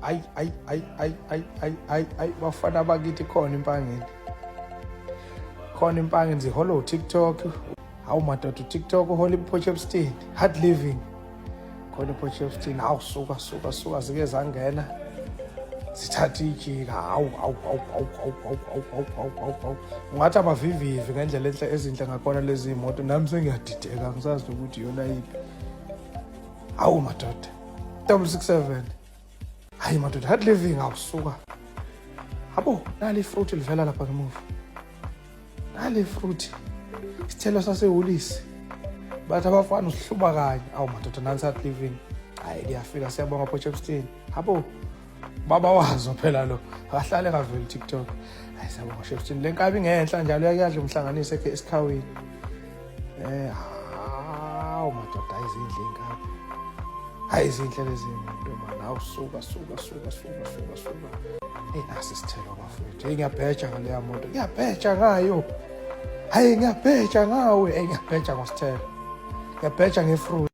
Ayi ayi ayi ayi ayi ayi ayi ayi bafana bakithi, khona impangeni, khona impangeni zihola uTikTok. Hawu madoda, uTikTok uhola iPort Shepstone hard living khona iPort Shepstone. Hawu, suka suka suka, zike zangena zithatha ijika. Hawu hawu hawu hawu hawu hawu hawu hawu hawu hawu hawu, ungathi abavivivi ngendlela enhle ezinhle ngakhona lezi moto. Nami sengiyadideka, ngisazi ukuthi iyona yiphi. Hawu madoda, 667. Hayi madoda, hard living. Awusuka habo, nali ifruit livela lapha ngemuva, nali ifruit, isithelo sasehulisi. Bathi abafana usihluba kanye. Awu madoda, nansi hard living. Hayi, liyafika. Siyabonga Port Shepstone. Habo, baba wazo phela lo akahlale kaveli TikTok. Hayi, siyabonga Shepstone. Le nkabi ingenhla njalo uyakuyadla umhlanganiso esikhawini. Hawu madoda, ayizindle inkabi, hayi izinhle lezi moto mani. Hawu, suka suka suka suka suka suka. Eyi, nasi isithelo bafowethu. Eyi, ngiyabheja ngaleya moto, ngiyabheja ngayo. Hayi, ngiyabheja ngawe. Eyi, ngiyabheja ngosithelo, ngiyabheja ngefruit.